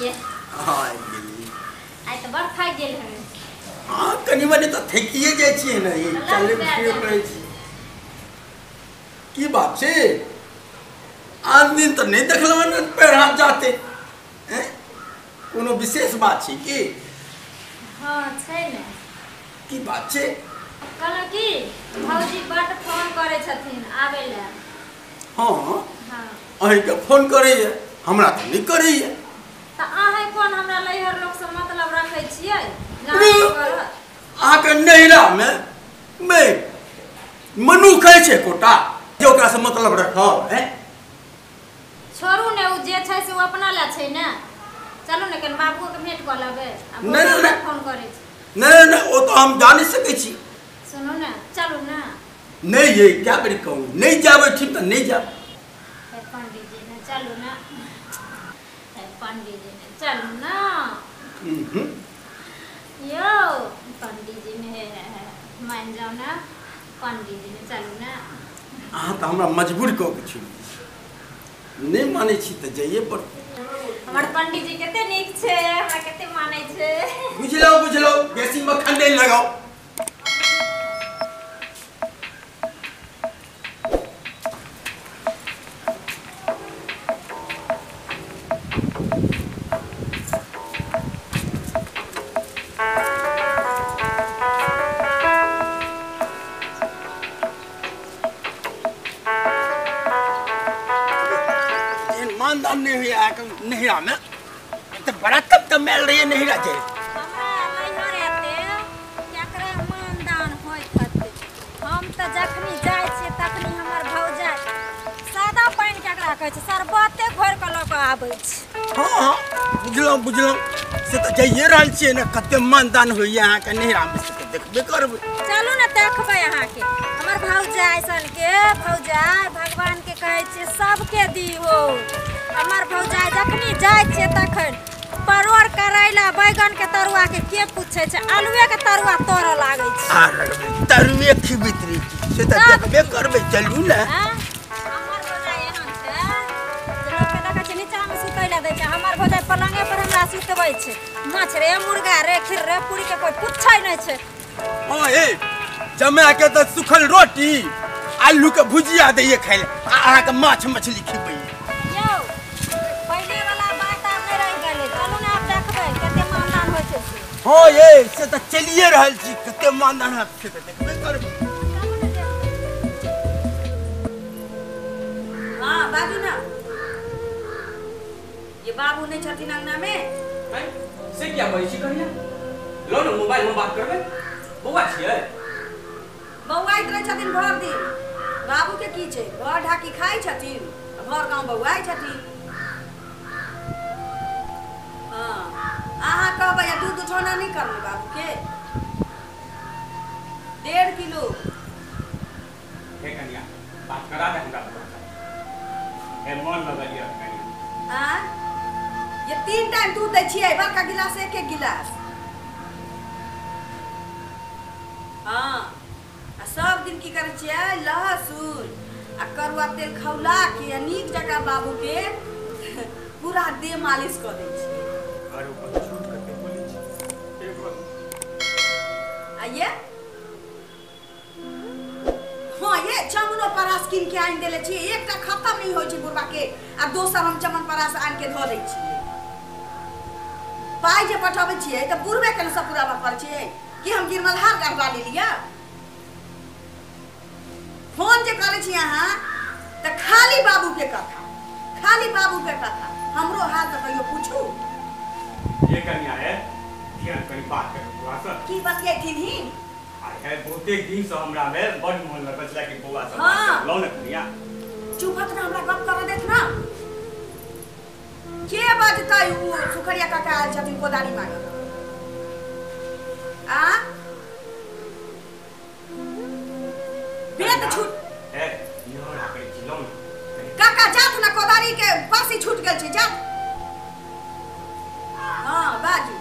गेलियै। हां आबि गेलियै। आइ तऽ बड़ थाकि गेल हमे। हां कनि मनि तऽ थाकिए जाइ छियै ने, ई चलै फिरै पड़ै छै। की बात छै, आन दिन तऽ नहि देखलहुँ हन पैर हाथ जाते, हैं? कोनो विशेष बात छै की? हाँ छै ने। की बात छै? कहलहुँ कि भौजी बड्ड फोन करै छथिन आबै लए। हाँ हाँ अहीँके फोन करैए, हमरा तऽ नहि करैए। तऽ अहाँ कोन हमरा नैहर लोकसँ मतलब रखै छियै? अहाँके नैहरामे मे मनुख छै एकोटा जे ओकरासँ मतलब रखब? हैं छोड़ू ने, ओ जे छै से ओ अपना लए छै ने। चलू ने कनि बाबुओके भेंट कऽ लेबै। नहि नहि फोन करै छै। नहि नहि ओ तऽ हम जा नहि सकै छी। सुनू ने, चलू ने। नहि ये क्या बेरी कहू, नहि जायब ठीक तऽ नहि जायब। पंडीजी ने चलू ने, पंडीजी ने चलू ने। यौ पंडीजी ने मान जाउ ने, पंडीजी ने चलू ने। अहाँ तऽ हमरा मजबूर कऽ के छी, नहि मानै छी तऽ जाइए पड़तै। हमर पंडीजी कते नीक छै, हमरा कते मानै छै। बुझलहुँ बुझलहुँ, बेसी मक्खन नहि लगाउ। मानदान नहीं हुई नैहरा में तो बड़ा तब तब मेल रही है नैहरा जाए। हमरा नैहर एते केकरा मानदान होइत हतै? हम तऽ जखनी जाइ छियै तखनी हमर भौजाइ सादा पानि केकरा कहै छै, शरबते घोरि कऽ लऽ कऽ आबै छै। हाँ हाँ बुझलहुँ बुझलहुँ, से तऽ जाइए रहल छियै ने, कते मानदान होइए अहाँके नैहरामे से तऽ देखबे करबै। चलू ने देखबै अहाँके। हमर भौजाइ सनके भौजाइ भगवानके कहै छियै सबके दिहो। हमर भौजाइ जखनी जाइ छियै तखन परोड़ करैला बैगन के तरुआ के के पूछै छै, आलुए के तरुआ तोड़ऽ लागै छै। तरुए खिबैत रहै छै से तऽ देखबे करबै। चलू ने। हमर भौजाइ एहन छै जे लोकके देखै छै नीचाँमे सुतै लए दै छै, हमर भौजाइ पलङ्गे पर हमरा सुतबै छै। माछ रे मुर्गा रे खीर रे पूरी के कोइ पूछै नहि छै। हाँ हे जमा के तऽ सुखल रोटी आलू के भुजिया दैये खाइ लए, आ अहाँके माछ मछली खिबैये। हाँ ये से तऽ चलिए रहल छी, कते मानदान होयत से तऽ देखबे करबै। हाँ बाजू ना, ये बाबू नहीं छथिन अंगना में? से क्या बजै छी कनिया? लो ने मोबाइल में बात करबै। बौआ छियै? बौआइत रहै छथिन भरि दिन। बाबू के की छै, भर ढाकी खाइ छथिन आ भर गाँव बौआइ छथिन। हाँ अहाँ कहबै आ दूध उठौना नहि करबै बाबूके? 1.5 किलो। हे कनिया बात करा दे हमरा बौआ से। हे मन लगलियै कनिया। आँ ये 3 टाइम दूध दै छियै, बड़का गिलास एक एक गिलास। हाँ आ सब दिन की करै छियै, लहसुन आ करुआ तेल खौला के आ नीक जकाँ बाबूके पूरा देह मालिश कऽ दै छियै। ये हाँ ये चमनो परास कीन के आनि देले छियै, एकटा खत्म नहीं होइ छै बुढ़बा के आ दोसर हम चमन परास आनि के धऽ दै छियै। पाइ जे पठबै छियै तऽ बुढ़बे के ने सब पुराबऽ पड़ै छै कि हम गिरमलहार गढ़वा लेलियै? फोन जे करै छी अहाँ तऽ खाली बाबू के कथा, खाली बाबू के कथा। हमरो हाल तऽ कहियो पूछू। ये कनिया है ध्यान कनि बात कर बौआ से। की बतियैथिन ही? अरे बहुते दिन से हमरा में बड़ मोन लगल छला कि बौआ से हाँ। बात कर लौ ने कनिया। चुप हत ना, हमरा गप करऽ देत ना। के बजतै उ सुखरिया काका आयल छथिन कोदारी मांगे? आ बेत छूट ए निहोरा करै छी लौ ने काका, जात ना कोदारी के पासी छूट गेल छै, जात। हाँ बाजू,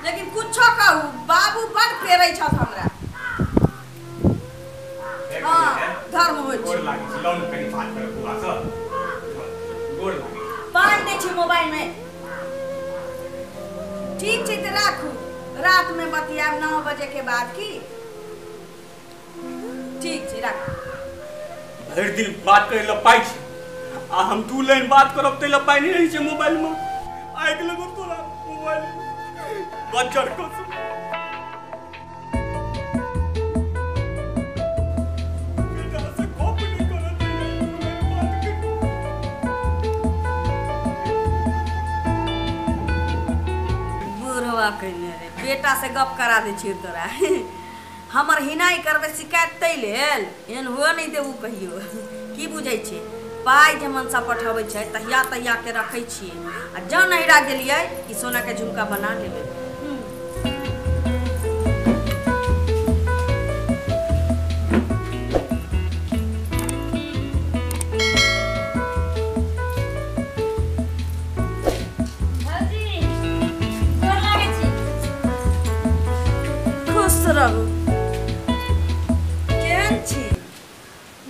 लेकिन कुछो कहू बाबू बड़ फेरै छथि हमरा। हाँ धर्म होइ छै। गोर लागै छी लौ ने कनि बात कर बौआ से। गोर लागै। पाइ नहि छी मोबाइल में। ठीक छै तऽ राखू, रात में बतियाब 9 बजे के बाद की। ठीक छै राखू। भरि दिन बात करे ला पाइ छै आ हम 2 लाइन बात करब तै ला पाइ नहीं रहै छै मोबाइल में। आगि लगो तोरा मोबाइल बच्चर कसम। कहने रे बेटा से गप करा दे छियै तोरा। हमर हिनाइ करबै शिकायत तै लेल एहन हुअ नहि देबू कहियो। की बुझै छै पाइ जे मनसा पठबै छै तहिया तहिया के रखै छियै आ जँ नहिरा गेलियै कि सोना के झुमका बना लेबै। रहू। केहन छी?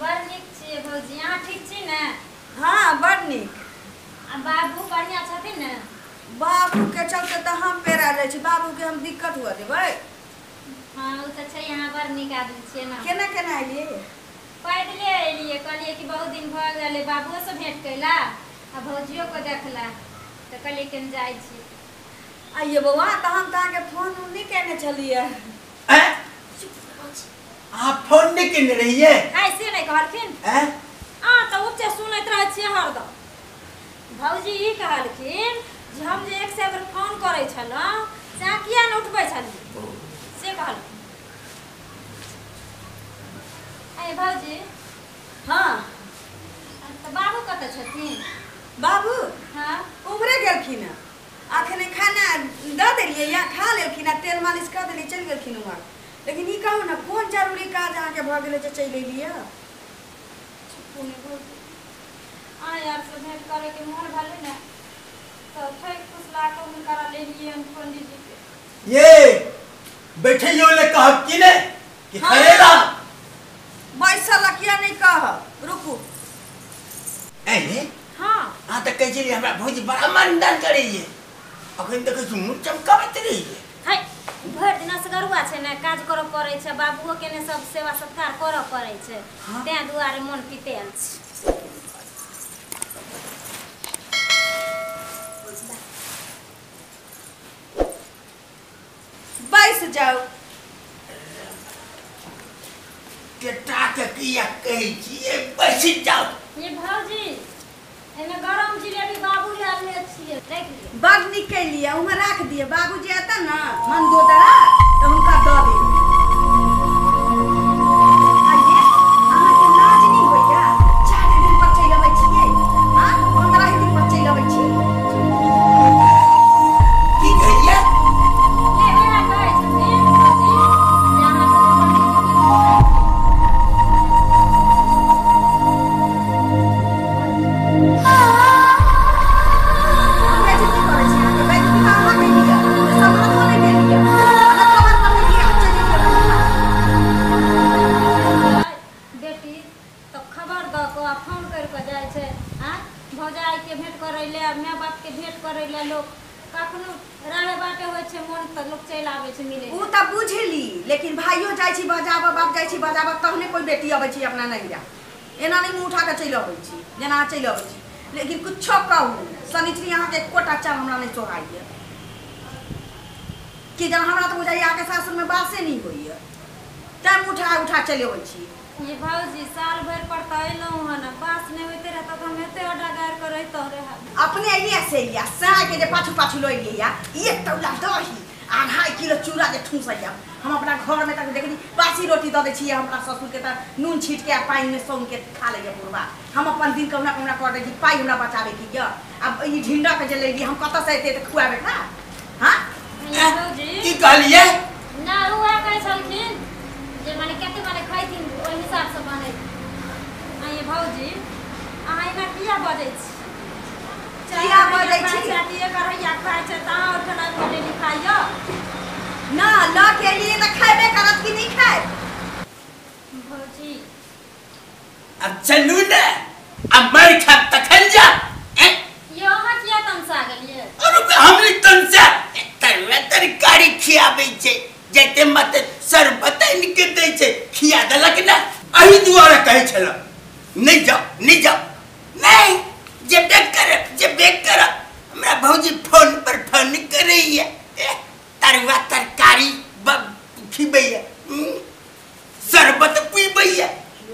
बड़ नीक छी भौजी, अहाँ ठीक छी ने? हाँ बड़ नीक। आ बाबू बढ़िया छथिन ने? बाबू के चलते तऽ हम पेरा जाइ छी, बाबू के हम दिक्कत हुआ देबै। हाँ ओ तऽ छै, अहाँ बड़ नीक आदमी छियै ने। केना केना एलियै? पैदले एलियै, कहलियै कि बहुत दिन भऽ गेलै बाबुओ से भेंट कैला आ भौजियो के देखला, तऽ कहलियै केन जाइ छी। आइये बौआ, तऽ हम तऽ अहाँके फोन नहि केने छलियै। आप फोन नहीं केने रहिए? ऐसे नहीं कहलखिन। आ तऽ उपचे सुनैत रहै छियै हरदम। भौजी ई कहलखिन जे हम जे एक से बेर फोन करै छलहुँ से अहाँ किया नहि उठबै छलियै से कहलखिन। अरे भौजी। हाँ तऽ बाबू कतऽ छथिन? बाबू हाँ उम्हरे गेलखिन हँ, अखने खाना दऽ देलियै या खा लेलखिन आ तेल मालिश कऽ देलियै, चलि गेलखिन उम्हर। लेकिन ई कहू ने कोन जरूरी काज अहाँके भऽ गेलै जे चलि एलियै? अहाँ यारसँ भेंट करैके मोन भेलै ने तऽ ठकि फुसला कऽ हुनका लेलियै हम पंडीजीके। ये बैठैयो ले कहब कि ने कि खड़े रह? बैसल किया नहि कहब, रुकू। ऐ हाँ अहाँ तऽ कहै छलियै हमरा भौजी बड़ा मानदान करैये, अखन देखै छी मुँह चमकाबैत रहियै। है भरि दिन असगरुआ छै ने, काज करऽ पड़ै छै, बाबुओ के ने सब सेवा सत्कार करऽ पड़ै छै, तें दुआरे मोन पितेल छै। बैस जाउ। टेटा के किया कहै छियै बैस जाउ? ये भौजी एमे गरम जिलेबी बाबू ले आनले छियै, राखि लिअ। बड़ नीक केलियै, ओहिमे राख दिअ, बाबूजी एता ने मंदोदरा तऽ हुनका दऽ देब। आइये अहाँके लाज नहि होइया? 4 दिन पर चलि अबै छियै, हाँ 15 दिन पर चलि अबै छी। की कहलियै? ए ओएह कहै छथिन भौजी जे अहाँके बेटी तऽ खबर दऽ कऽ फोन करि कऽ जाइ छै। आँय भौजाइके भेंट करै लए, माय बापके भेंट करै लए लोक कखनो राहे बाटे होइ छै मोन तऽ लोक चलि आबै छै मिलै। ओ तऽ बुझली, लेकिन भाइयो जाइ छी बजाबऽ, बाप जाइ छी बजाबऽ, तहने कोइ बेटी अबै छै अपना नैहरा। एना नहि मुँह उठा कऽ चलि अबै छी जेना अहाँ चलि अबै छी। लेकिन कुछो कहू शनिचरी अहाँके एकोटा चाल हमरा नहि सोहाइए, कि जेना हमरा तऽ बुझाइए अहाँके सासुरमे बासे नहि होइए, तैं मुँह उठा उठा चलि अबै छी। ये भौजी साल भरि पर तऽ अयलहुँ हन, बास नहि होइते रहत तऽ हम एते अड्डा गारि कऽ रहितहुँ रहए। अपने एलियै से एलियै साँझके जे पाछू पाछू लऽ एलियै 1 तौला दही 2.5 किलो चूड़ा जे ठूसैया। हम अपना घरमे तक देखली बासी रोटी दऽ दै छियै हमरा ससुरके तऽ नून छीटके आ पानिमे सौनके खा लैए बुढ़बा। हम अपन दिन कहुना कहुना कऽ दै छी, पाइ हमरा बचाबैके यऽ। आब ई ढिंडक जे लेलियै हम कतऽसँ एतै तऽ खुआबै एकरा? हाँ भौजी की कहलियै? ना उएह कहै छलखिन जे माने कते माने खैथिन ओहि हिसाबसँ बनै। आइये भौजी अहाँ एना किया बजै छी? किया बजै छी? एक अढ़ैया खाइ छै तऽ अहाँ ओहिठाम आबि कऽ डेली खाइयौ ना? लऽ के एलियै तऽ खयबे करत कि नहि खायब? भौजी अब चलू ने, अब मर खाब तखन जा। यो अहाँ किया नहीं जाओ नहीं जाओ नहीं जेबे करब जेबे करब। हमरा भौजी फोन पर फोन करैया तरुआ तरकारी खिबैया शरबत पीबैया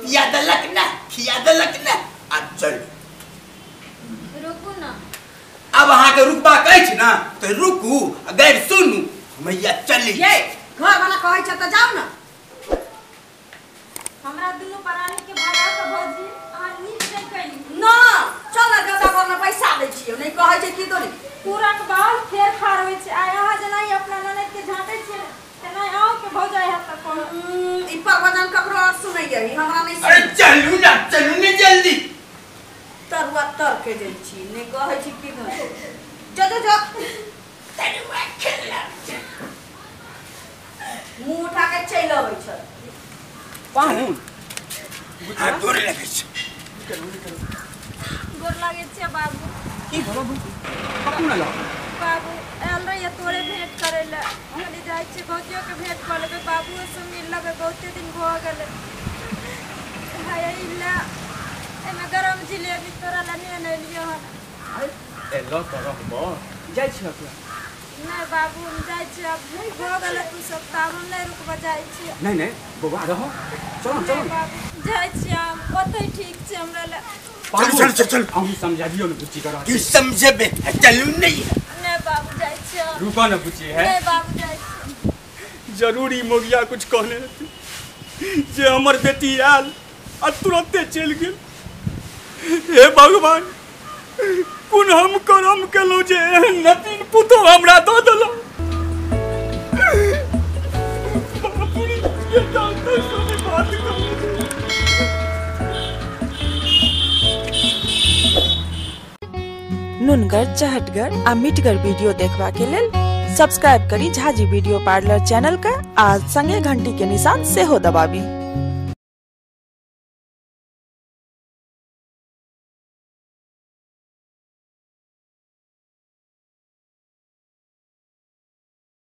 पिया देलक ना खिया देलक ना। आ चल रुकू ना। अब अहाँके रुकबाक अछि ना तऽ रुकू गैर सुनू मैया चली ये घर वाला कहै छ तऽ जाउ ना। हमरा दुनू प्राणी के भगा के भौजी अहाँ नीक नहि कैली ना। चल ना देवता घर में पैसा दै छियै नहीं कहै छै की दोनी पूरा के बाल फेर खार होइ छै। आइ अहाँ जेना ही अपना ननद के झाँटै छियै तेना अहूँ के भौजाइ हैत तऽ कहू ई प्रवचन ककरो और सुनैयै हमरा नहीं। अरे चलू ना चलू ने जल्दी। तरुआ तर के जाइ छी नहीं कहै छी की दोनी जो जो जो तरुआ खेला मुँह उठा के चलि अबै छै। पाहुन आ गोर लगै छै। गोर लागै छै बाबू। की भेलो कखन एलौ बाबू? आयल रहियै तोरे भेंट करै लए। कहली जाइ छियै भौजियो के भेंट कऽ लेबै बाबुओ से मिल लेबै बहुते दिन भऽ गेलै। हाय ई ले एहिमे गरम जिलेबी तोरा लए नेने एलियौ हन। एलौ तऽ रहबो जाइ छियै तू? नहि बाबू हम जाइ छियै आब भऽ गेलै तू सब तऽ आब हम नहि रुकबऽ जाइ छियै। नहीं नहीं बौआ रहो चलो चलो बाबू जाइ छियै हम ओतै ठीक छै हमरा लए। चल चल चल चल अहूँ समझाबियौ ने बुच्ची के। की समझेबे चलू नहीं। नहीं बाबू जाइ छियै। रुको न बुच्ची है। नहीं बाबू जाइ छियै। जरूरी मोगिया कुछ कहने रहती जे हमर बेटी आयल आ तुरंते चलि गेल। हे भगवान कोन हम करम केलहुँ जे एहन नतीन पुतोह हमरा दऽ देलहुँ। बाप रे, ये डॉक्टर से बात करू। नुनगर चहटगर आ मिठगर वीडियो देखबा के लेल सब्सक्राइब करी झाजी वीडियो पार्लर चैनल के आ संगे घंटी के निशान सेहो दबाबी।